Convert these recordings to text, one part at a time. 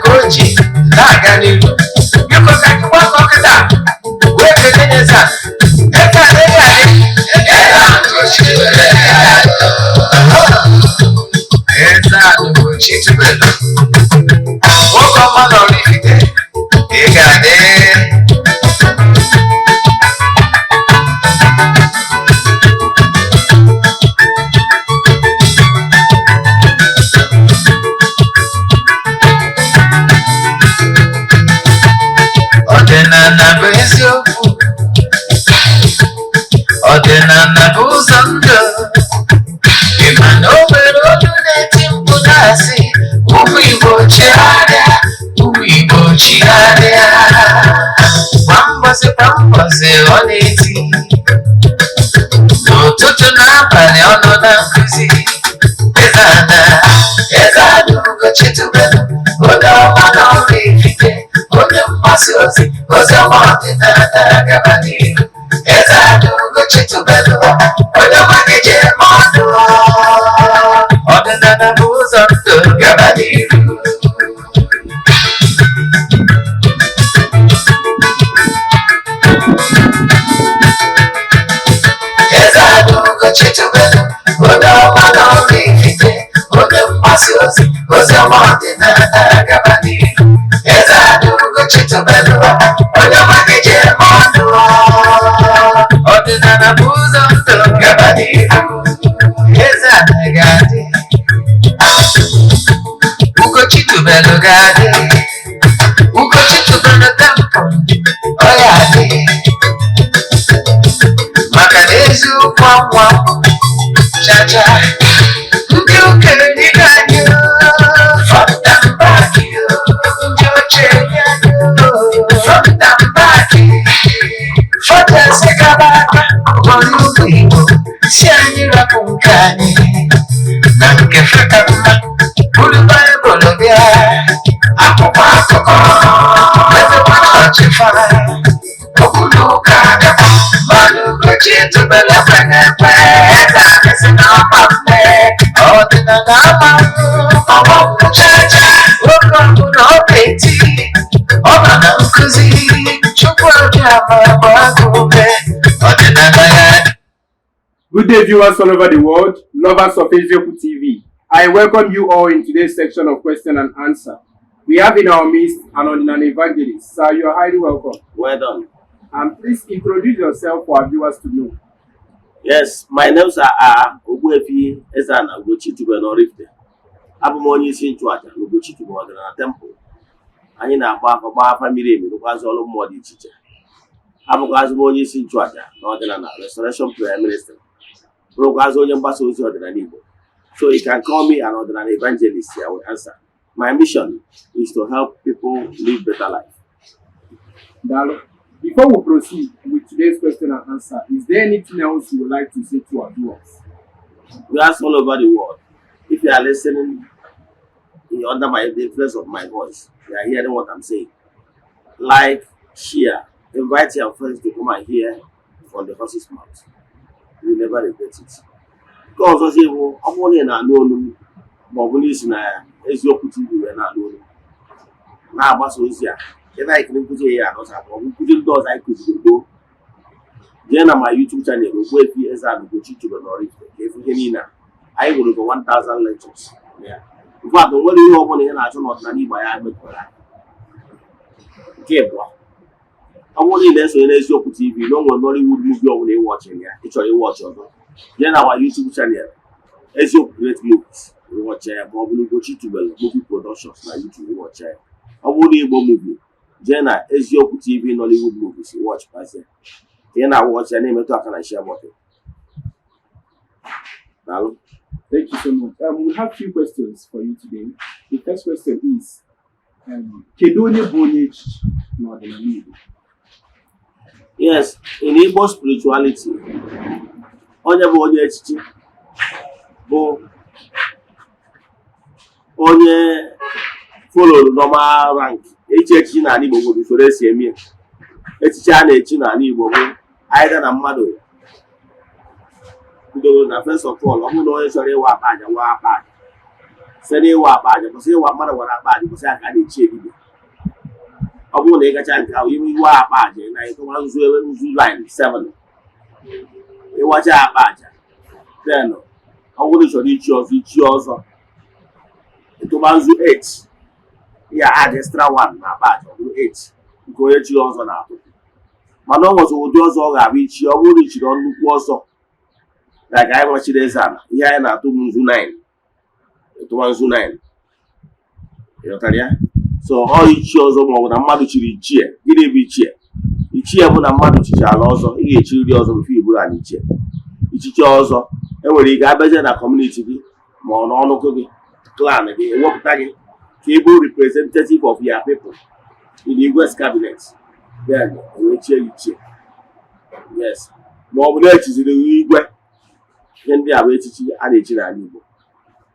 Ka o ji na-aga n'ihu. Biko, ka anyị gbakọ kịta wee kelee eze a. Eze a na-ege adị. Eze a Ugochi tubelu, nwoke ọma nọ n'Ifite, ị ga-adị. Ọdịnala bụ eziokwu, ọdịnala bụ ụzọ ndụ. Ị ma na o nwere olu na-eti mkpu na-asị, "Ụmụ Igbo, chigharịa, ụmụ Igbo, chigharịa." Kwa mbọsị kwa mbọsị ọ na-eti, n'ụtụtụ na abalị ọ nọ na nkụzi. Eze ana, Eze ana Ugochi tubelu, onye ọma na ọrụ Ifite, onye mgbasa ozi ozi ọma ọdịnala, gaba n'ihu. Eze ana Ugochi tubelu, onye ọma gị ji eme ọnụ. Ọdịnala bụ ụzọ ndụ, gaba n'ihu. Eze ana Ugochi tubelu, onye ọma na ọrụ Ifite, onye mgbasa ozi ozi ọma ọdịnala, gaba n'ihu. Eze ana Ugochi tubelu, onye ọma gị ji eme ọnụ. Ọdịnala bụ ụzọ ndụ, gaba n'ihu. Eze ana ga-adị, Ugochi tubelu ga-adị, Ugochi tubelu temple ọ ya adị, maka na eziokwu anwa chacha. Ndị okenye dịka anyị, front and back, ndị ochie anyị, front and back, fọdụsị gaba aka gwara ụmụ Igbo si anyị rapụ nke anyị na nke feka mma, buru Baịbụl bịa, akwụkwọ akụkọ mezikwa ọchịfa okwu na ụka agakwa. Mmadụ Ugochi tubelu ekweghị ekwe, eze anyị si na ọma mme, ọdịnala ama ọgbọ chacha. Oge ọbụla ọ na-eti, ọ nọ na nkụzi. Chukwu abịa ma gbaa gị ume, ọdịnala ya. Good day, viewers all over the world, lovers of Eziokwu TV. I welcome you all in today's section of question and answer. We have in our midst an ordinary evangelist. Sir, you are highly welcome. Well done. And please introduce yourself for our viewers to know. Yes, my names are Ogbuefi Eze-Ana Ugochi tubelu n'Oraifite. Abụ m onye isi nchụaja na Ugochi tubelu ọdịnala temple. Anyị na-agba afa, gbaa afa miri emi, rụkwazị ọrụ mmụọ dị iche iche. Abụkwazị m onye isi nchụaja na ọdịnala Restoration Prayer Ministry. Bụrụkwazị onye mgbasa ozi ọdịnala Igbo. So you can call me an ọdịnala evangelist, I will answer. My mission is to help people live better life. Daalụ. Before we proceed with today's question and answer, is there anything else you would like to say to our viewers? Viewers all over the world, if you are listening in under my the influence of my voice, you are hearing what I'm saying. Like, share, invite your friends to come and hear from the horse's mouth. You will never regret it. Nke ọzọ bụ, ọ bụrụ na ị na-anụ olu m, ma ọ bụ n'isi na Eziokwu TV wee na-anụ olu m na-agbasa ozi a, ị na-ekiri nkụzi ya anọsa, ma ọ bụ nkụzi ndị ọzọ anyị kụziri gboo, jee na my YouTube channel, Ogbuefi Eze-Ana Ugochi tubelu n'Oraifite, ka efu ihe niile a. Anyị nwere over 1000 lectures na ya. In fact, o nwere ihe ọ bụla ị na-achọ n'ọdịnala Igbo ya metụtara anyị. Nke ịbụọ, ọ bụrụ na ị na-esonye n'Eziokwu TV na o nwere Nollywood movie ọbụla ị watchị ya, ị chọrọ ị watch ọzọ, jee na our YouTube channel, Eziokwu Great Movies, ị watch ya, ma ọ bụ Ugochi tubelu Movie Productions na YouTube, ị watch ya. Ọ bụrụ na Igbo movie, jee na Eziokwu TV Nollywood Movies, ị watchkwazie. Ka ị na-a watch ya, na-emetụ aka na share button. Daalụ. Thank you so much. We have few questions for you today. The first question is, kedu onye bụ onye echichi n'ọdịnala Igbo? Yes, in Igbo spirituality, onye bụ onye echichi bụ onye follow normal rank. Echi echichi n'ala Igbo nwere usoro esi eme ya. Echichi a na-echi n'ala Igbo bụ either na mmadụ bidoro na first of all, ọ bụrụ na onye chọrọ ịwa akpa aja, waa akpa aja. Site n'ịwa akpa aja, kwụsị ịwa mmadụ gwara akpa aja, kwụsị aka a na-echi ebibia. Ọ bụrụ na ị gacha nke ahụ, ime iwe akpa aja na ịtụwa nzu, nzu line 7, ịwacha akpa aja, then ọ bụrụ chọrọ ichi ọzọ, ichi ọzọ, ịtụba nzu 8 ya, add extra 1 na akpa aja, ọ bụrụ 8 nke onye chiri ọzọ na-atụ. Mana ọ nwezị ụdị ọzọ ọ ga-abụ ichi. Ọ bụrụ na ichiri nnukwu ọzọ, like anyị nwachiri eze ala, ihe anyị na-atụ bụ nzu 9, ịtụwa nzu 9. Ịghọtara ya? So ọ ichi ọzọ ma ọ bụ na mmadụ chiri ichie. Gịnị bụ ichie? Ichie bụ na mmadụ chichara ọzọ. Ị ga-echiriri ọzọ before iburu ala ichie. Ichiche ọzọ, enwere ike abịazie na community gị ma ọ n'ọnụkụ gị, clan gị, ewepụta gị ka ị bụ representative of your people in the Igwe's cabinet, then ewee chie gị ichie. Yes, ma ọ bụ na echiziri gị igwe. Ihe ndị a bụ echichi a na-echi n'ala Igbo.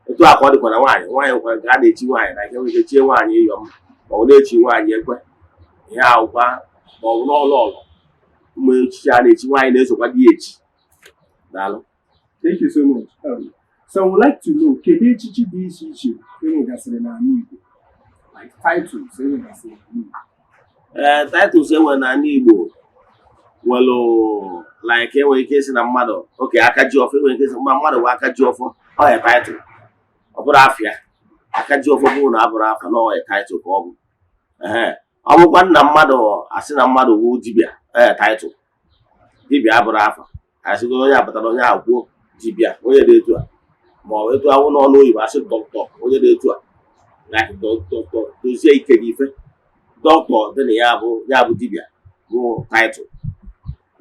Etu a ka ọ dịkwa na nwaanyị. Nwaanyị nwekwara nke a na-echi nwaanyị, na nke nwere ike chie nwaanyị ịyọm, ma ọ bụ na-echi nwaanyị ekwe ihe ahụkwa, ma ọ bụ n'ọlụ ọlụ ụmụ echichi a na-echi nwaanyị na-esokwa di ya echi. Daalụ. Thank you so much. So I would like to know, kedu echichi dị iche iche enwegasịrị n'ala Igbo? Like titles enwegasịrị n'ala Igbo. Ee, titles enwere n'ala Igbo nwere, like, enwere ike isi na mmadụ oke aka ji ọfọ. Enwere ike isi ma mmadụ bụ aka ji ọfọ, ọ ya title, ọ bụrụ afịa. Aka ji ọfọ bụrụ na abụrụ afa na ọ ya title ka ọ bụ. Ee, ọ bụkwa nna mmadụ asị na mmadụ bụ dibịa, ọ ya title. Dibịa abụrụ afa. Asịgo onye abatara, onye ahụ kwuo dibịa, onye dị etu a, ma ọ bụ etu awụ n'ọnụ oyibo asị dọkịta, onye dị etu a, like dọkịta Dozie Ike n'ife, dọkịta dị na ya bụ, ya bụ dibịa bụ title.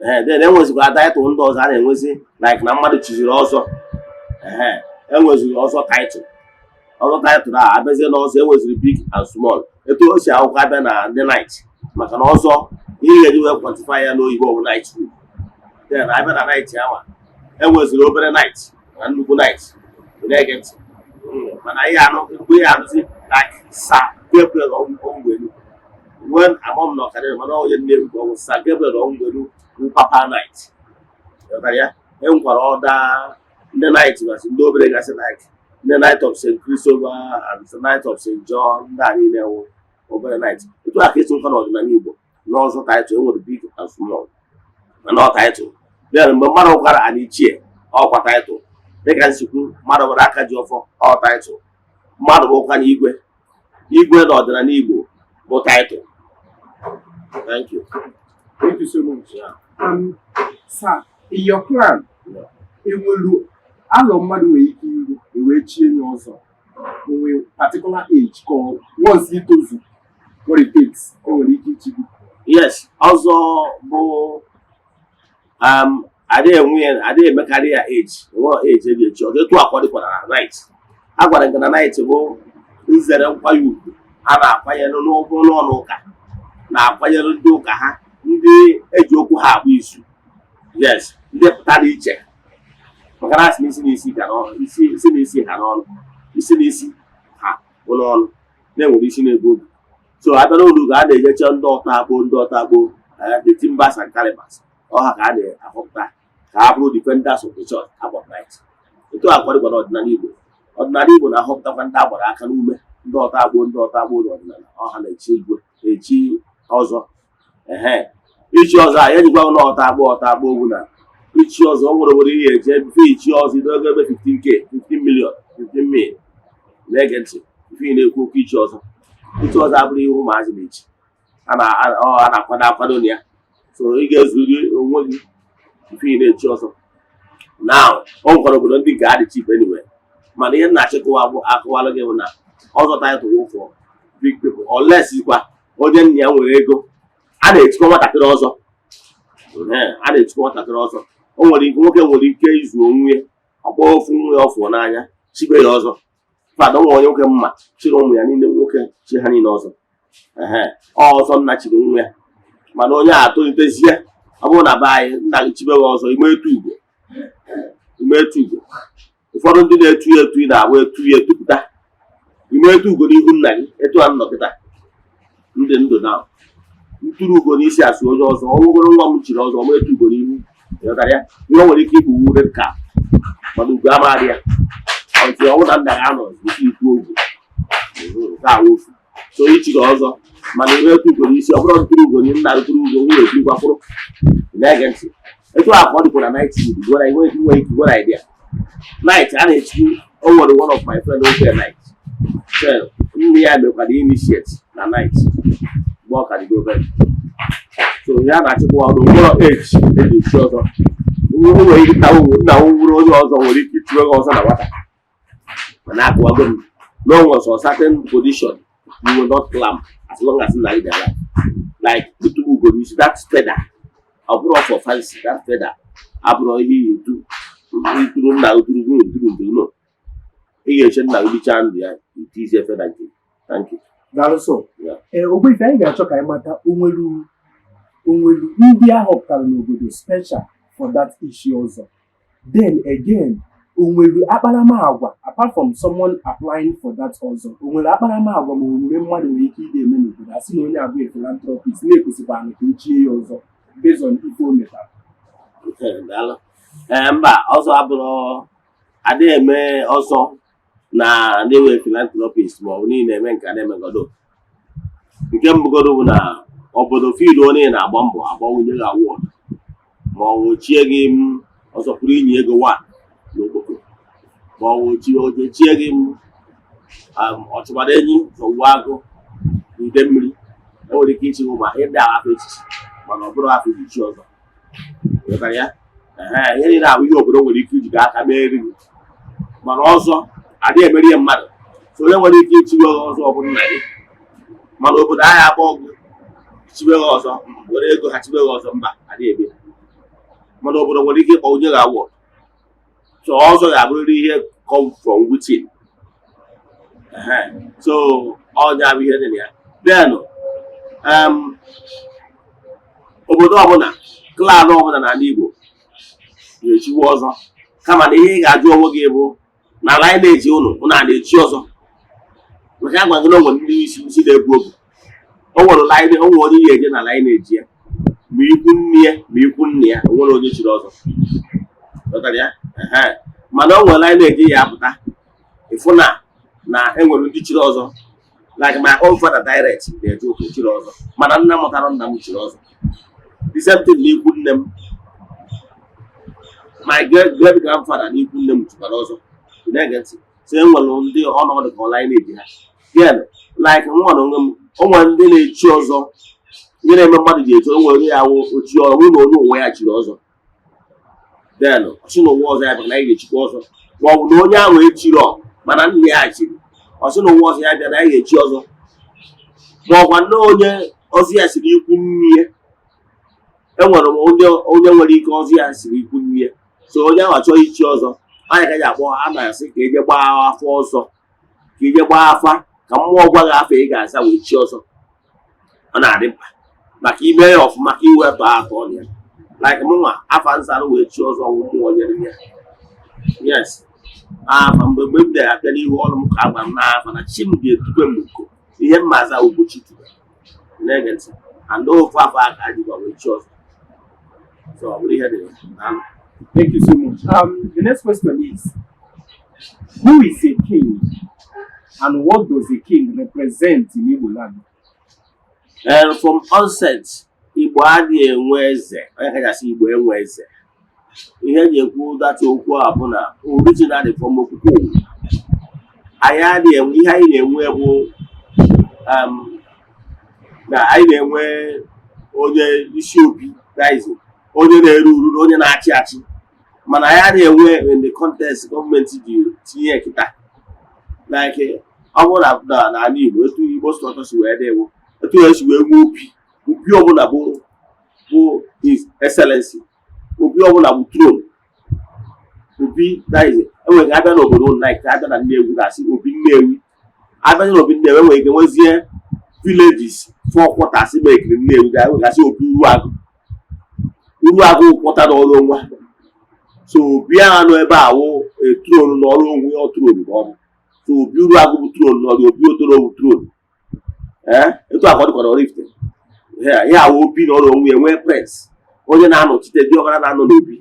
Ee, then enwezikwa title ndị ọzọ a na-enwezi, like na mmadụ chiziri ọzọ. Ee, enweziri ọzọ title. Ọzọ title a, abịazie n'ọzọ, enweziri big and small, etu o si akwụkwọ abịa na ndị knight, maka na ọzọ ihe ga-eji wee quantify ya n'oyibo bụ knighthood. Then abịa na knight ahụ, enweziri obere knight na nnukwu knight. Ị na-ege ntị? Mana ihe anụ mgbe ihe anụzi, like Sir Gabriel Onwenu, when among na ọkarịrị, mana onye nne m bụ Sir Gabriel Onwenu bụ papa knight. Ghọtara ya? E nwekwara ọda ndị knight gasị, ndị obere gasị, like ndị Knight of St. Christopher and the Knight of St. John. Ndị a niile wụ obere knight. Etu a ka esi nkwa n'ọdịnala Igbo n'ọzọ title, enwere big and small, mana ọ title. Then mgbe mmadụ kwara ala ichie, ọkwa title. Dịka nsikwu, mmadụ nwere aka ji ọfọ, ọ title. Mmadụ bụkwa na igwe, igwe n'ọdịnala Igbo bụ title. Thank you. Thank you so much. Yeah. Sir, in your clan, enwelu alọ mmadụ nwere ike iru ewee chie ya ọzọ? Onwe particular age, ka ọ once itozu what it takes, o nwere ike ichi gị? Yes, ọzọ bụ adịghị enwe ya, adịghị emekarị ya age. Enwere age eji echi ọzọ. Etu akwa dịkwara na knight, a gwara gị na knight bụ nzere nkwanye ugwu a na-akwanyere n'ụkwụ n'ọnụ ụka, na-akwanyere ndị ụka ha, ndị eji okwu ha agba izu. Yes, ndị pụtara iche, maka na asị na isi na isi ka n'ọnụ, isi isi na isi ha n'ọnụ, isi na isi ha bụ n'ọnụ, na-enwere isi na-ebu obi. So abịa n'ụlọ ụka, a na-ejeche ndị ọta akpo, ndị ọta akpo, the timbers and calibers, ọha ka a na-ahọpụta ka ha bụrụ defenders of the church about knight. Etu a kwadịkwa n'ọdịnala Igbo. Ọdịnala Igbo na-ahọpụtakwa ndị agbara aka n'ume, ndị ọta agbo, ndị ọta agbo n'ọdịnala ọha na-echi igwe, na-echi ọzọ. Ehe, ichi ọzọ a ejikwa na ọta agbo, ọta agbo ogwu na ichi ọzọ, o nwere obodo ihe eje bife ichi ọzọ idogo ebe 15K, 15 million, 15 mil. Na-ege ntị ife ị na-ekwu okwu ichi ọzọ. Ichi ọzọ abụrụ ihe ụmụazị na-echi. A na-akwado akwado na ya, so ị ga-ezuri onwe gị ife ị na-echi ọzọ. Now, o nwekwara obodo ndị nke adị cheap anyway, mana ihe m na-achịkọwa bụ akọwalụ gị bụ na ọzọ title wụ for big people, unless kwa onye nna ya nwere ego. A na-echikwa nwatakịrị ọzọ. Ehe, a na-echikwa nwatakịrị ọzọ. O nwere ike, nwoke nwere ike izu onwe ya, ọkpọ ofu nwa ya ọ fụrụ n'anya, chibe ya ọzọ. Fada, o nwere onye nwoke mma chiri ụmụ ya niile nwoke, chi ha niile ọzọ. Ehe, ọ ọzọ nna chiri nwa ya, mana onye a tolitezie. Ọ bụrụ na be anyị, nna gị chibe gị ọzọ, ime etu ugo, ime etu ugo. Ụfọdụ ndị na-etu ya etu, ị na-agba etu ya etupụta, ime etu ugo n'ihu nna gị. Etu a nnọ kịta, ndị ndụ na ntụrụ ugo n'isi asụ onye ọzọ. Ọ nwegoro nwa m chiri ọzọ, ọma etu ugo n'ihu. Ịghọtara ya? Ihe o nwere ike ikpu red cap, mana ugo amaghị ya. Ọtụ ọnwụ na nna ya anọ isi ikwu ogwu nke a wofu. So ichiri ọzọ, mana ihe etu ugo n'isi, ọ bụrụ ntụrụ ugo nna tụrụ ugo nwunye eturukwakwụrụ. Na-ege ntị, etu a ka ọ dịkwa na knighthood. Gwara nwere ike nwere idea knight a na-echi. O nwere one of my friend ofe knight. So nne ya mekwara initiate na knight mgbe ọ ka dị obere. So ya na-achịkwa ọrụ nwere age eji echi ọzọ. O nwere ike nna nwụrụ, onye ọzọ nwere ike itinye gị ọzọ na nwata, mana akụwago m no nwere some certain position you will not climb as long as nna gị dị alive, like ịtụgbu ugo n'isi. That feather, ọ bụrụ for fancy, that feather abụrụ ihe iyi etu ituru nna gị turu gị eturu nke no. Ị ga-eche nna gị bichaa ndụ ya, itizie feather nke. Thank you. Daalụ sọ. Yeah. Ee, Ogbuefi, anyị ga-achọ ka anyị mata onwelu ndị a họpụtara n'obodo special for that issue ọzọ. Then again, onwere akparamagwa, apart from someone applying for that ọzọ, onwere akparamagwa ma omume mmadụ nwere ike ide eme n'obodo a sị na onye abụ a philanthropist na-ekwesịkwa ka o chie ya ọzọ based on ife o metara? Okay, daalụ. Ee, mba, ọzọ abụrụ adịghị eme ọzọ na ndị nwere philanthropist ma ọ bụ niile eme nke a na-emegodo. Nke mbụgodo bụ na obodo feel onye na-agba mbọ agbanwunye gị award ma ọ bụ chie gị m ọzọ pụrụ inye ego wa n'okpoko ma ọ bụ chie oje chie gị m ọchụmara enyi zọgbuo agụ n'ide mmiri. Enwere ike ichi ma ihe ndị ahụ afọ echichi, mana ọ bụrụ afọ echichi ọzọ. Ghọtara ya? Ehe, ihe niile ahụ ihe obodo nwere ike ijide aka mee gị, mana ọzọ adịghị emeri ya mmadụ. So onye nwere ike ichiwe gị ọzọ ọ bụ nna gị, mana obodo ahịa akpọ gị chiwe gị ọzọ, were ego ha chiwe gị ọzọ, mba, adịghị eme ya. Mana obodo nwere ike ịkpọ onye gị award. So ọzọ ga-abụrịrị ihe come from within. Ehe. So ọnya bụ ihe dị na ya. Then obodo ọbụla, clan ọbụla n'ala Igbo ga-echiwe ọzọ, kama na ihe ị ga-ajụ onwe gị bụ na lineage ụnụ, ụnụ a na-echi ọzọ? Maka agwa gị na o nwere ndị isi isi na-ebu ogu. O nwere line, o nwere onye ihe eje na lineage ya, ma ikwu nne ya ma ikwu nne ya, o nwere onye chiri ọzọ. Ghọtara ya? Ehe. Mana o nwere lineage ya apụta, ịfụ na enwere ndị chiri ọzọ, like my own father direct na-eje ụka, chiri ọzọ, mana nna mụtara nna m chiri ọzọ. The same thing na ikwu nne m, my great great grandfather na ikwu nne m chikwara ọzọ. Ị na-ege ntị? So e nwere ndị ọnọdụ ka lineage ha. Then like nwa na onwe m, o nwere ndị na-echi ọzọ. Ihe na-eme mmadụ ji echi, o nwere onye ya wụ ochi ọzọ nwụ na onye ụwa ya chiri ọzọ, then ọsị na ụwa ọzọ ya bịara na anyị ga-echikwa ọzọ, ma ọ bụ na onye ahụ echiri mana nna ya chiri, ọsị na ụwa ọzọ ya bịara na anyị ga-echi ọzọ, ma ọkwa nne onye ọzọ ya siri ikwu nne ya. Enwere m onye nwere ike ọzọ ya siri ikwu nne ya. So onye ahụ achọghị ichi ọzọ, anyị ka ji akpọ a na-asị ka eje gbaa afọ ọzọ, ka ije gbaa afa, ka mmụọ gwa gị afọ ị ga-aza wee chi ọzọ. Ọ na-adị mkpa maka ime ya ọfụma, ka iwepụ atọ na ya. Like mụnwa, afa nzara wee chi ọzọ ọnwụ mmụọ nyere m ya. Yes, afa mgbe m bịara abịa n'ihu ọrụ m ka a gwara m n'afa na chi m ga-etube m ugo ihe mma aza Ugochi tube. Na-ege ntị? And ofu afọ aka jikwa wee chi ọzọ. So ọ bụrụ ihe dị ya. Daalụ. Thank you so much. The next question is, who is a king and what does a king represent in Igbo land? And from onset, Igbo adịghị enwe eze. Onye kachasị Igbo enwe eze. Ihe eji ekwu data okwu a bụ na originally from okwukwe ụwa, anyị adịghị enwe. Ihe anyị na-enwe bụ na anyị na-enwe onye isi obi, that is, onye na-eru uru na onye na-achị achị, mana anyị adịghị enwe in the context gọọmenti ji tinye kịta. Like ọ bụrụ na n'ala Igbo, etu Igbo structure si wee dị, ewu etu esi wee nwee obi, obi ọbụla bụ His Excellency, obi ọbụla bụ throne. Obi, that is, enwere ike abịa n'obodo ụnụ, like abịa na Nnewi, ga-asị obi Nnewi. Abịa n'obi Nnewi, enwere ike nwezie villages, four quarters mekiri Nnewi, ga-asị obi Uruagụ. Uruagụ quarter n'ọrụ onwe. So obi ahụ nọ ebe a wụ throne n'ọrụ onwe ọ, throne n'ọrụ. So obi Uruagụ bụ throne n'ọrụ, obi Otoro bụ throne. Ee, etu akwa dịkwara Oraifite. Ya awụ obi n'ọrụ onwe ya, nwee prince, onye na-anọchite diọkpara na-anọ n'obi.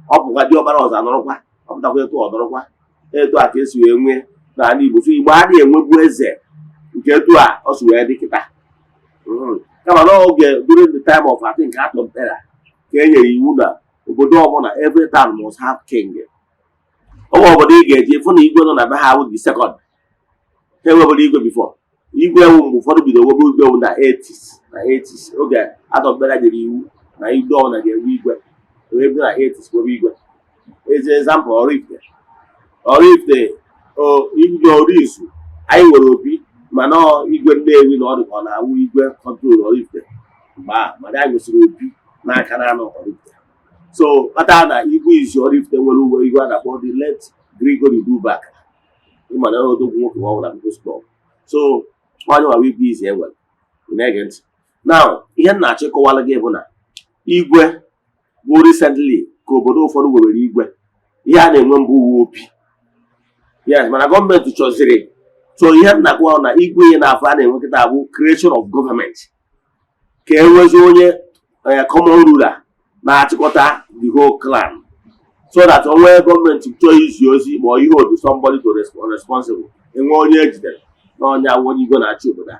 Ọ bụkwa diọkpara ọzọ anọrọkwa, ọ pụtakwa etu ọ nọrọkwa. Etu a ka esi wee nwee n'ala Igbo. So Igbo adịghị enwebu eze nke etu a ọ si wee dị kịta. Kama n'oge, during the time of, I think, Arthur Mpera, ka e nyere iwu na obodo ọbụla, every town must have king. Onwe obodo ị ga-eje fụ na igwe nọ na be ha wụ the second. Ha enwebụrụ igwe before. Igwe ewu, mgbe ụfọdụ bido nwebe igwe ewu na 80s, na 80s, oge Arthur Mpera nyere iwu na igwe ọbụla ga-enwe igwe, wee bido na 80s nwebe igwe. Eze, example, Oraifite. Oraifite, igwe Orizu, anyị nwere obi, mana ọ igwe Nnewi na ọ dị ka ọ na-awụ igwe control Oraifite mgbe a, mana anyị nwesịrị obi n'aka na anọ Oraifite. So kpata na igwe izi Oraifite nwere uwe igwe a na-akpọ the late Gregory Dubak, ịma na odogwu nwoke ọ nwụrụ na People's Club. So onye nwa igwe izi e nwere. Ị na-ege ntị now? Ihe m na-achọ ịkọwara gị bụ na igwe bụ recently ka obodo ụfọdụ nwere igwe. Ihe a na-enwe mbụ uwe obi, yes, mana gọọmenti chọziri. So ihe m na-akọwa na igwe ihe na-afọ a na-enwe kịta bụ creation of government, ka e nwezi onye common ruler na-achịkọta the whole clan, so that o nwee gọọmenti chọọ izi ozi ma ọ ihe obi somebody to responsible, enwe onye ejidere na onye awụ onye igwe na-achị obodo a.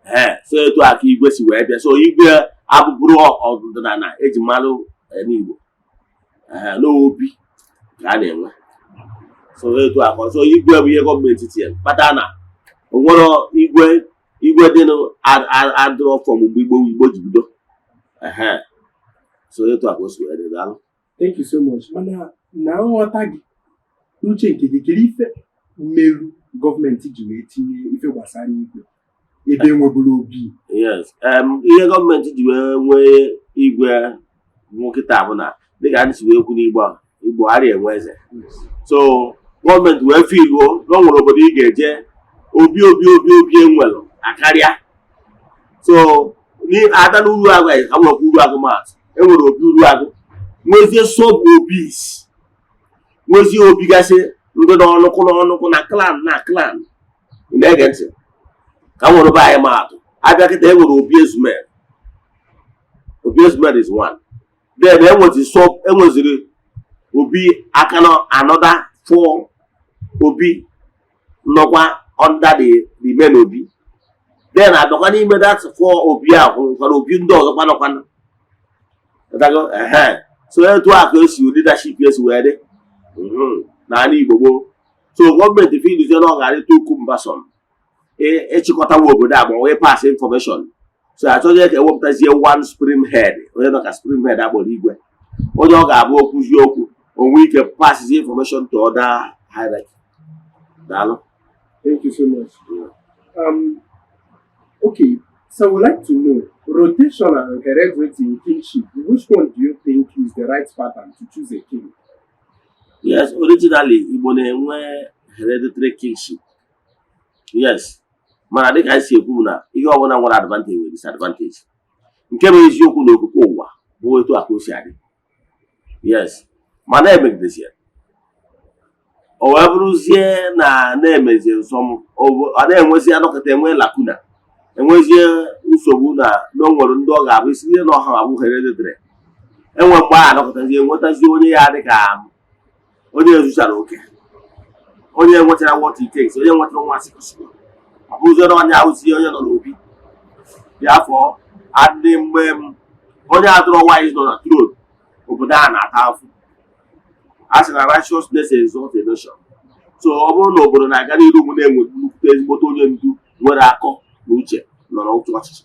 Ee, so etu a ka igwe si wee bịa. So igwe abụbụrụ ọdịnala eji malụ n'Igbo, ee, n'obi ka a na-enwe. So etu a ka so igwe bụ ihe gọọmenti tinyere, kpata na onwero igwe, igwe dịnụ adịrọ from mgbe Igbo ji bido. Ehe, so etu a ka o si wee dị. Daalụ. Thank you so much. Mana na nghọta gị, n'uche nke gị, kedu ife mmerụ gọọmenti ji wee tinye ife gbasara igwe ebe enweburu obi? Yes, ihe gọọmenti ji wee nwee igwe nkịta bụ na, dịka anyị si wee kwu n'Igbo a, Igbo ara enwe eze. So gọọmenti wee filuo na o nwere obodo ị ga-eje, obi obi obi obi enwelụ akarịa. So ada na uru agụ ka nwekwa uru agụ maatụ, enwere obi uru agụ, nwezie sub obis, nwezie obi gasị ndị n'ọnụkwụ n'ọnụkwụ na clan na clan. Ị na-ege ntị? Ka m nwere be anyị maatụ, abịa kịta, enwere obi Ezumel. Obi Ezumel is one. Then enwezi sub, enweziri obi aka na another four obi nọkwa under the main obi. Then abịakwa n'ime that four obi ahụ, nwekwara obi ndị ọzọkwa nọkwanụ. Ghọtago? Ehe, so etu a ka esi leadership esi wee dị n'ala Igbo gboo. So gọọmenti filizie na ọ ga-adịta ukwu mbason ịchịkọtawa obodo a ma wee pass information. So achọghị ka ewepụtazie one supreme head, onye nọ ka supreme head akpọrọ igwe, onye ọ ga-abụ okwuzie okwu, onwe ike passizie information to other hierarchy. Daalụ. Thank you so much. Okay, so we'd like to know, rotation and heredity in kingship, which one do you think is the right pattern to choose a king? Yes, originally Igbo na-enwe hereditary kingship, yes, mana dịka anyị si ekwu bụ na ihe ọbụla nwere advantage nwere disadvantage. Nke bụ eziokwu na okpukpe ụwa bụ etu a ka o si adị, yes, mana emegidezie o wee bụrụzie na na-emezie nsọ m, ọ na-enwezi anọkọta, enwe lacuna, enwezie nsogbu na o nwere ndị ọ ga-abụ isi ihe na ọha abụ hereditary. Enwe mgbe a anọkọtazie, nwetazie onye ya dị ka onye ezuchara oke, onye nwetara what it takes, onye nwetara nwa sịkọsịkọ, ọ bụrụzie na onye ahụzie onye nọ n'obi dị afọ adị. Mgbe m onye adịrọ wise nọ na throne, obodo a na-ata afụ. A sị na righteousness exalt a nation. So ọ bụrụ na obodo na-aga n'iru bụ na-enwe nnukwute ezigbote onye ndu nwere akọ na uche nọ n'otu ọchịchị,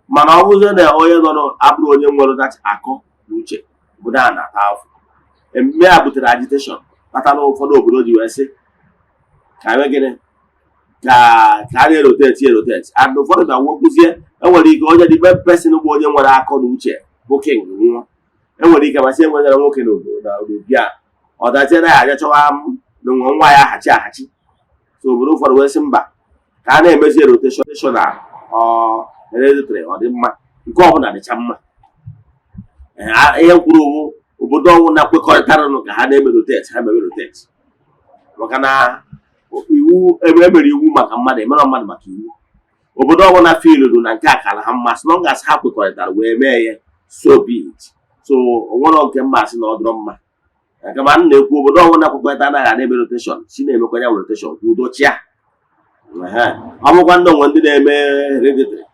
mana ọ bụzie na onye nọ abụrụ onye nwere that akọ na uche, obodo a na-ata afụ. Ememe a butere agitation, kpatara ụfọdụ obodo ji wee sị ka eme gịnị, ka a na-erotate erotate. And ụfọdụ ga nwekwuzie, enwere ike onye dị person bụ onye nwere akọ na uche bụ king nwụọ, enwere ike masị enwetara nwoke n'obodo na n'obi a, ọ dazie na ya aja chọwa m na nwe nwa ya ahachi ahachi. So obodo ụfọdụ wee sị mba, ka a na-emezi rotation na ọ hereditary, ọ dị mma, nke ọbụla dịcha mma. Ee, ihe kwuru owu, obodo ọnwụ na kwekọrịtaranụ ka ha na-eme rotate, ha mere rotate, maka na iwu ebe emere iwu maka mmadụ, emere mmadụ maka iwu. Obodo ọbụla filuru na nke a kara ha mma, as long as ha kwekọrịtara wee mee ya, so be it. So onwere nke mma asị na ọ dịrọ mma. Kama m na-ekwu, obodo ọbụla kwekọrịta anaghị ana eme rotation, si na-emekwa ya rotation ka udo chịa. Ehe. Ọ bụkwa ndị onwe ndị na-eme hereditary,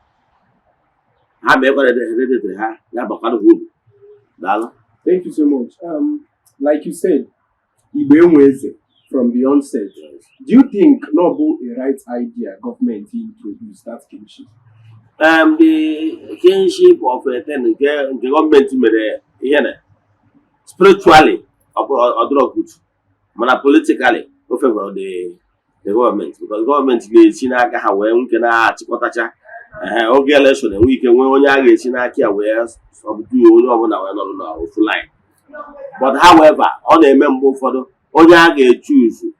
ha meekwa hereditary ha, ya bakwanụ ha uru. Daalụ. Thank you so much. Like you said, Igbo enwe eze from the onset. Do you think na ọ bụ a right idea government introduce that kingship? The kingship of a thing nke gọọmenti mere ihe na spiritually ọ dịrọ good, mana politically o favor the government, because gọọmenti na-esi n'aka ha wee nke na-achịkọtacha. Ehe, oge election enwe ike nwee onye a ga-esi n'aka ya wee subdue onye ọbụla wee nọrọ n'ofu line. But however, ọ na-eme mgbe ụfọdụ onye a ga-echuzu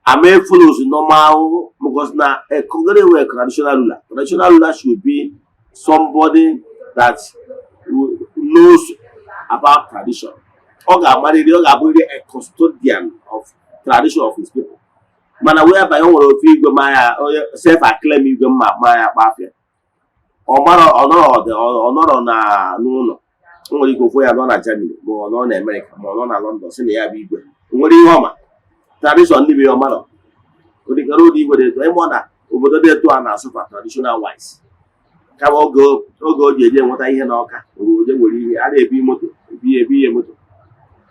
ama follows normal, because na a Kongere were traditional ruler. Traditional ruler should be somebody that knows about tradition. Ọ ga-amarịrị, ọ ga-abụrịrị a custodian of tradition of his people. Mana whereby o nwere ofu igwe ma ya, onye self acclaim igwe mma ma ya akpa afịa, ọ mara ọ nọrọ ọ nọrọ na n'ụlọ, o nwere ike ofu ya nọ na Germany, ma ọ nọ na America, ma ọ nọ na London, sị na ya bụ igwe. O nwere ihe ọma tradition ndị bụ ya ọmarọ ụdịkara ụdị igwe dị etu ịmụ na obodo dị etu a na-asụfa traditional wise. Kama oge o ji eje enweta ihe n'ọka oje nwere ihe a na-ebi moto, ebi ihe moto,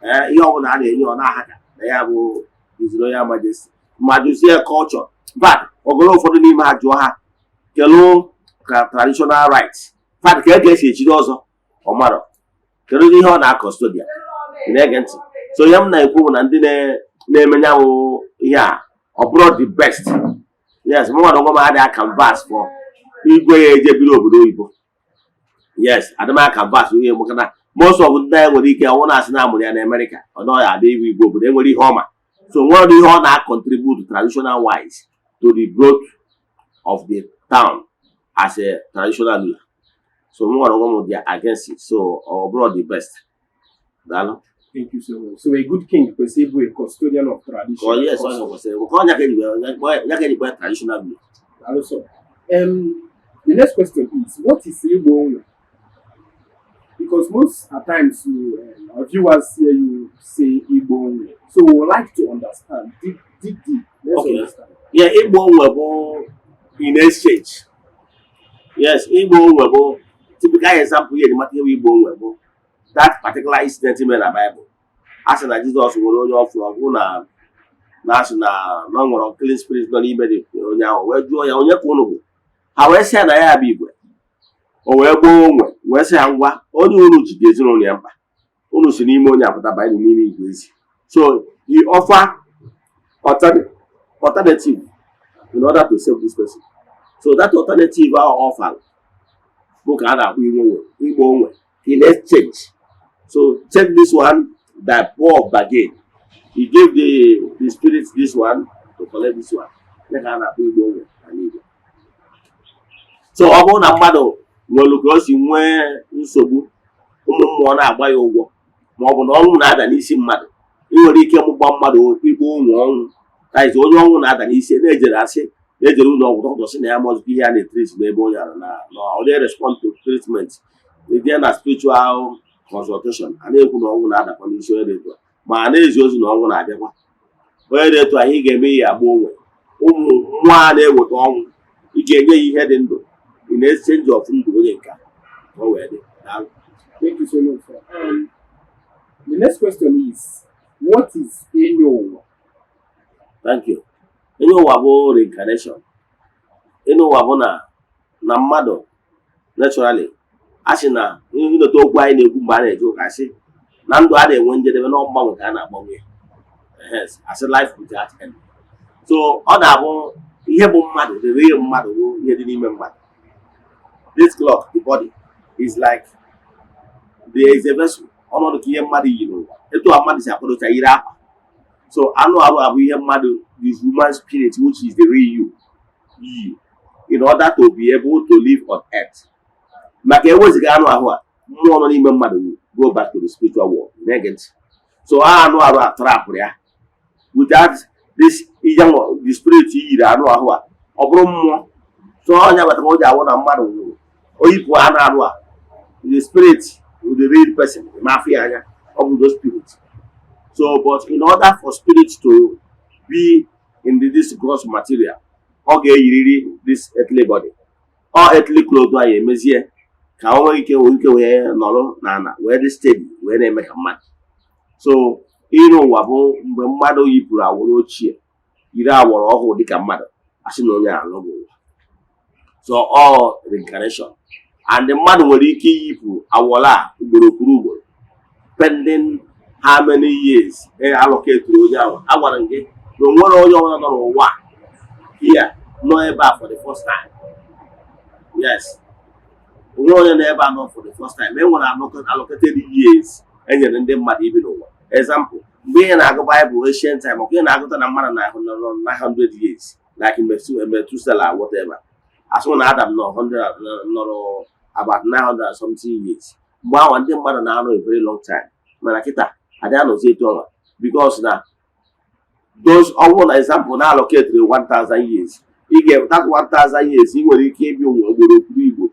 ee, ihe ọbụla a na-enye ọ na-aha ka na ya bụ His Royal Majesty, ma jụzie culture but ọgọrọ ụfọdụ n'ime ha jụọ ha kelụ ka traditional rights fact ka e ga-esi echiri ọzọ, ọ marọ kedu ihe ọ na-custodian. Ị na-ege ntị? So ihe m na-ekwu bụ na ndị na-eme nyanwụ ihe a, ọ bụrụ the best. Yes, mụ nwere onwe m adịghị canvas for igwe ya eje biri obodo oyibo. Yes, adịm canvas ihe, maka na most of ndị anyị nwere ike ọnwụ na-asị na amụrụ ya na Amerịka, ọ nọghị abịa iwu igwe obodo enwere ihe ọma. So nwere ihe ọ na-contribute traditional wise to the growth of the town as a traditional ruler. So mụ nwere onwe m dị against it, so ọ bụrụ the best. Daalụ. Thank you so much. So a good king kwesịrị ịbụ a custodian of tradition. Ọ yes, ọ kwesịrị nke ọnya ka eji ya ka eji kpọọ ya traditional ruler. Daalụ sir. The next question is, what is Igbo onwe? Because most at times you, our viewers hear you say Igbo onwe. So we would like to understand. Dig, dig deep. Let's understand. Yeah, ịgba onwe bụ in exchange. Yes, ịgba onwe bụ typical example ihe eji mata ihe bụ ịgba onwe bụ that particular incident mere na Bible. A sị na Jizọs nwere onye ọ fụrụ ọgwụ na asị na ọ nwere unclean spirit nọ n'ime dị onye ahụ, wee jụọ ya onye ka unu bụ. Ha wee sị ya na ya bụ igwe. O wee gbaa onwe, wee sị ha, ngwa, onye unu ji dị ezinụlọ ya mkpa, unu si n'ime onye apụta banye n'ime igwe ezi. So he offer alternative in order to save this person. So that alternative ahụ offer bụ ka a na-akpọ inwe onwe, ịgba onwe in exchange. So check this one, the poor bargain. He gave the spirit this one to collect this one. Ya ka a na-akpọ ịgba onwe n'ala Igbo. So ọ bụrụ na mmadụ nwere ka o si nwee nsogbu, ụmụ mmụọ na-agba ya ụgwọ, ma ọ bụ na ọnwụ na-ada n'isi mmadụ, ị nwere ike mụgba mmadụ ịgba onwe ọnwụ. That is, onye ọnwụ na-ada n'isi na-ejere asị na-ejere ụlọ ọgwụ, dọkịta sị na ya mọzụkwa ihe a na-etriti n'ebe onye ara na ọ dị respond to treatment, ịdị na spiritual consultation, a na-ekwu na ọnwụ na-adakwa n'isi onye dị etu a, ma a na-ezi ozi na ọnwụ na-abịakwa onye dị etu a. Ihe ị ga-eme, ihe agba onwe ụmụ mmụọ a na-eweta ọnwụ, ị ga-enye ya ihe dị ndụ in exchange of ndụ onye nke a, ka o wee dị. Daalụ. Thank you so much, sir. The next question is, what is Enyo Ụwa? Thank you. Enyo ụwa bụ reincarnation. Enyo ụwa bụ na mmadụ naturally, a sị na ịnọta okwu anyị na-ekwu mgbe a na-eje ụka, sị na ndụ a na-enwe njedebe, na mgbanwe ka a na-agbanwe ya. Yes, asị life without end. So ọ na-abụ ihe bụ mmadụ, the real mmadụ bụ ihe dị n'ime mmadụ. This cloth, the body, is like there is a vessel, ọnọdụ ka ihe mmadụ yi n'ụwa, etu a mmadụ si akwadocha yiri akwa. So anụ arụ abụ ihe mmadụ, the human spirit, which is the real you, yi in order to be able to live on earth. Maka eweziga anụ ahụ a, mmụọ nọ n'ime mmadụ will go back to the spiritual world. Na-ege ntị? So anụ arụ a trapụrụ ya. Without this ihe, the spirit yiri anụ ahụ a, ọ bụrụ mmụọ. So ọnya batara o ji awụ na mmadụ nwụrụ, o yipụ anụ arụ a, the spirit with the real person, ma afọ ya anya, ọ bụ those spirit. So, but in order for spirit to be in this gross material, ọ ga-eyiriri this earthly body ọ earthly cloth anyị emezie ka o nwee ike wee nọrọ n'ala, wee dị steady, wee na-eme ka mmadụ. So ịrụ ụwa bụ mgbe mmadụ yipụrụ awụrụ ochie, yiri awọrọ ọhụụ dịka mmadụ, asị na onye alụghị ụwa. So all reincarnation, and mmadụ nwere ike iyipụ awọrọ a ugboro kwuru ugboro, pending how many years e allocate onye ahụ. Agwara m gị na o nwere onye ọbụla nọ n'ụwa here nọ ebe a for the first time. Yes, onwe onye nọ ebe a nọ for the first time. E nwere allocated years e nyere ndị mmadụ ibi n'ụwa. Example, mgbe ị na-agụ Bible, ancient time, ọkwa ị na-agụta na mmadụ na 900 years, like Methuselah, whatever, asụ na Adam nọ 100, nọrọ about 900 and something years. Mgbe ahụ ndị mmadụ na-anọ a very long time, mana kịta adị anọzi etu ọnwa, because na those ọnwụ na example na allocate 1000 years, ị ga that 1000 years ị nwere ike ịbịa ụwa ugboro kwuru igbo.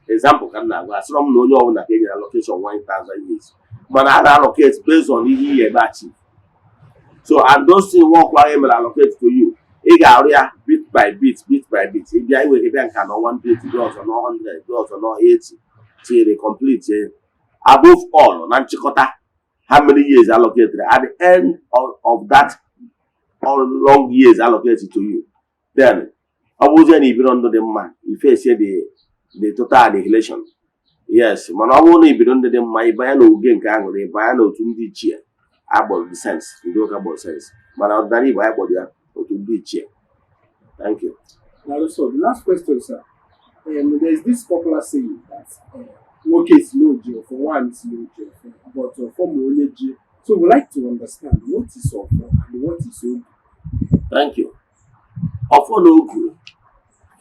Example ka m na-agwa, asịrọ m na onye ọbụla ka e nyere allocation 1000 years, mana a na-allocate based on ihe ị ga-eme achieve. So and those things, work ahụ e mere allocate to you, ị ga-arụ ya bit by bit, bit by bit. Ị bịa, ị nwere ike bịa nka na 120, bịa ọzọ na 100, bịa ọzọ na 80, till complete. Above all, na nchịkọta, how many years allocated at the end of that all long years allocated to you, then ọ bụrụzie na ibiro ndụ dị mma, ifesie the total annihilation. Yes, mana ọ bụrụ na ibido ndụ dị mma, ịbanye n'oge nke aṅụrị, ịbanye n'otu ndị ichie agbọrọ the saints, ndị ụka gbọrọ saints, mana ọdịnala Igbo anyị kpọrọ ya otu ndị ichie. Thank you. Now, so the last question, sir. There's this popular saying that nwoke si n'oji ọfọ, nwaanyị si n'oji ọfọ, but ọfọ ma onye ji. So we like to understand what is ọfọ and what is ogu. Thank you. Ọfọ na ogu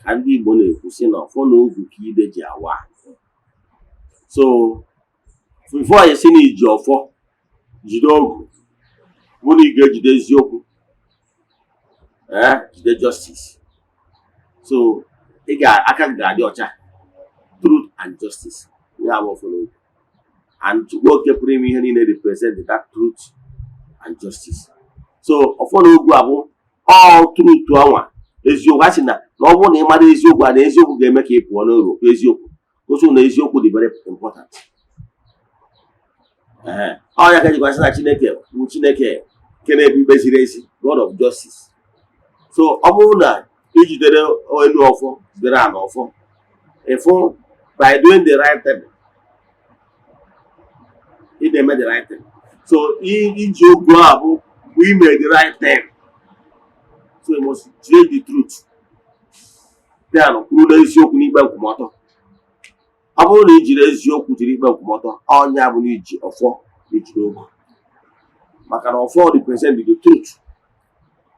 ka ndị Igbo na-ekwu sị na ọfọ na ogu ka ide ji awa. So before you si na iji ọfọ jide ogu, bụ na ị ga-ejide eziokwu, ee, jide justice. So ị ga aka gị ga-adị ọcha, truth and justice, ya bụ ọfọ na ogu. And Chukwu oke pụrụ ime ihe niile represent that truth and justice. So ọfọ na ogu abụ all truth anwa, eziokwu. A sị na ọ bụrụ na ị mara eziokwu a, na eziokwu ga-eme ka ị pụọ n'uru. Eziokwu gosi na eziokwu dị very important. Ee, ọ ya ka ejikwa sị na Chineke bụ Chineke nke na-ebu ikpe ziri ezi, God of justice. So ọ bụrụ na ijidere elu ọfọ, jidere ala ọfọ, ịfụ by doing the right thing, ị na-eme the right thing. So iji ogu a bụ mgbe ị mere the right thing. So you must jide the truth, then kwuru n'eziokwu n'ikpe nkwụmọtọ. Ọ bụrụ na i jiri eziokwu, jiri ikpe nkwụmọtọ, ọnya bụ na iji ọfọ na ijiri ogu, maka na ọfọ represent the truth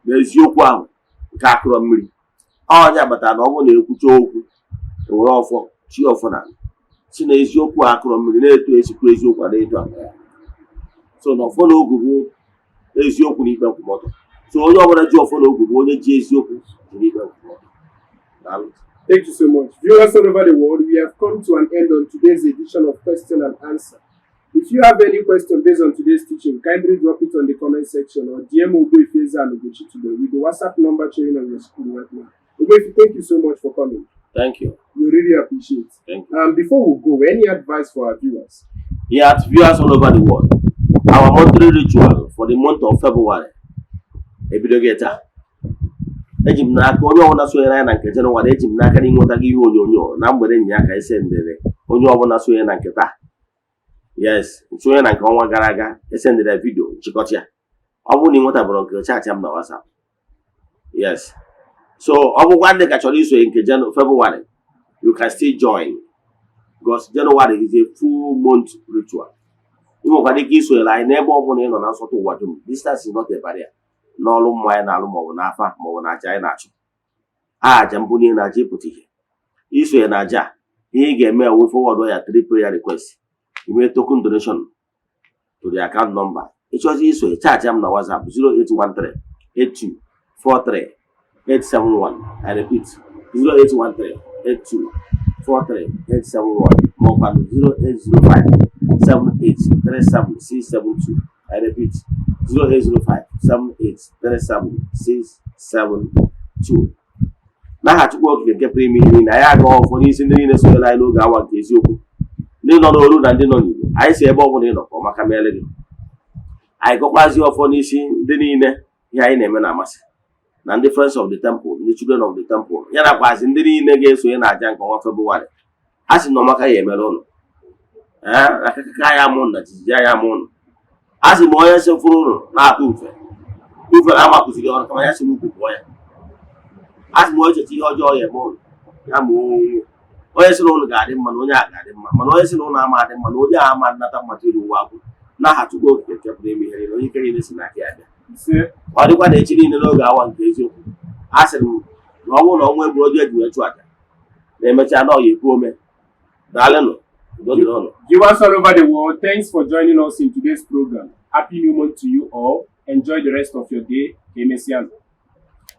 na eziokwu ahụ nke akụrọ mmiri. Ọnya kpatara na ọ bụrụ na ekwucha okwu, ewere ọfọ chi ọfọ na si na eziokwu a akụrọ mmiri na-eto esikwa eziokwu a na-eto aka ya. So na ọfọ na ogu bụ eziokwu na ikpe nkwụmọtọ. So onye ọbụla ji ọfọ na ogu bụ onye ji eziokwu, jiri ikpe nkwụmọtọ. Daalụ. Thank you so much. Viewers all over the world, we have come to an end on today's edition of Question and Answer. If you have any question based on today's teaching, kindly drop it on the comment section or DM Ogbuefi Eze-Ana Ugochi today with the WhatsApp number showing on your screen right now. Ogbuefi, thank you so much for coming. Thank you. We really appreciate. Thank you. Before we go, any advice for our viewers? Yeah, viewers all over the world, our monthly ritual for the month of February ebidogo taa. Eji m n'aka, onye ọbụla sonyere anyị na nke Jenụwarị, eji m n'aka na ịnweta gị ihe onyonyo na mgbede nya ka esi ndere onye ọbụla sonye na nke taa. Yes, sonye na nke ọnwa gara aga, esendere video nchịkọta ya. Ọ bụrụ na ị nwetabụrụ nke, chat m na WhatsApp. Yes, so ọ bụkwa ndị ka chọrọ isonye nke February, you can still join, because January is a full month ritual. Ị nwekwara ike isonyere anyị n'ebe ọ bụla ị nọ na nsọtụ ụwa dum. Distance is not a barrier n'ọrụ mmụọ anyị na-alụ, maọbụ n'afa, maọbụ na aja anyị na-achụ, aja mbunye na aja ịpụta ihe. Isonye na aja a, ihe ị ga-eme ewu forward ya three prayer request, ime token donation to the account number. Ịchọzi isonye, chat m na WhatsApp 0813 82 43 871. I repeat, 0813 82 43 871, maọkwanụ 0805 78 37 672. I repeat, 08057837672. N'aha Chukwu Okike nke pụrụ ime ihe niile, anyị aga ọfọ n'isi ndị niile sonyere anyị n'oge awa nke eziokwu, ndị nọ n'oru na ndị nọ n'Igbo. Anyị si ebe ọ bụla ị nọ, ka ọ maka mere gị. Anyị gọkwazi ọfọ n'isi ndị niile ihe anyị na-eme na-amasị, na ndị Friends of the Temple, ndị Children of the Temple, ya nakwazi ndị niile ga-esonye na aja nke ọnwa Febụwarị. A sị na ọmaka ya emere ụnụ, ee, akakaka ya amụ na jijiji ya amụ ụnụ. A sị ma onye si fụrụ ụnụ na-atụ ufe ufe na amakụziri ọrụ, kama ya si n'ukwu pụọ ya. A sị ma onye cheta ihe ọjọọ ya eme ụnụ, ya ma onwe onye sị na ụnụ ga-adị mma, na onye a ga-adị mma, mana onye sị na ụnụ ama adị mma, na onye a ama nnata mmadụ iru ụwa bụ. N'aha Chukwu Okike nke pụrụ ime ihe niile, onye ike niile si n'aka ya bịa. Ise. Ọ dịkwa na echi niile n'oge awa nke eziokwu. A sịrị m na ọ bụrụ na ọnwa egburu ọjọọ eji wee chụ aja na emechaa na ọ ya ekwu ome. Daalụnụ, udo dịrị ụnụ. Viewers all over the world, thanks for joining us in today's program. Happy New Month to you all. Enjoy the rest of your day. Emesiano.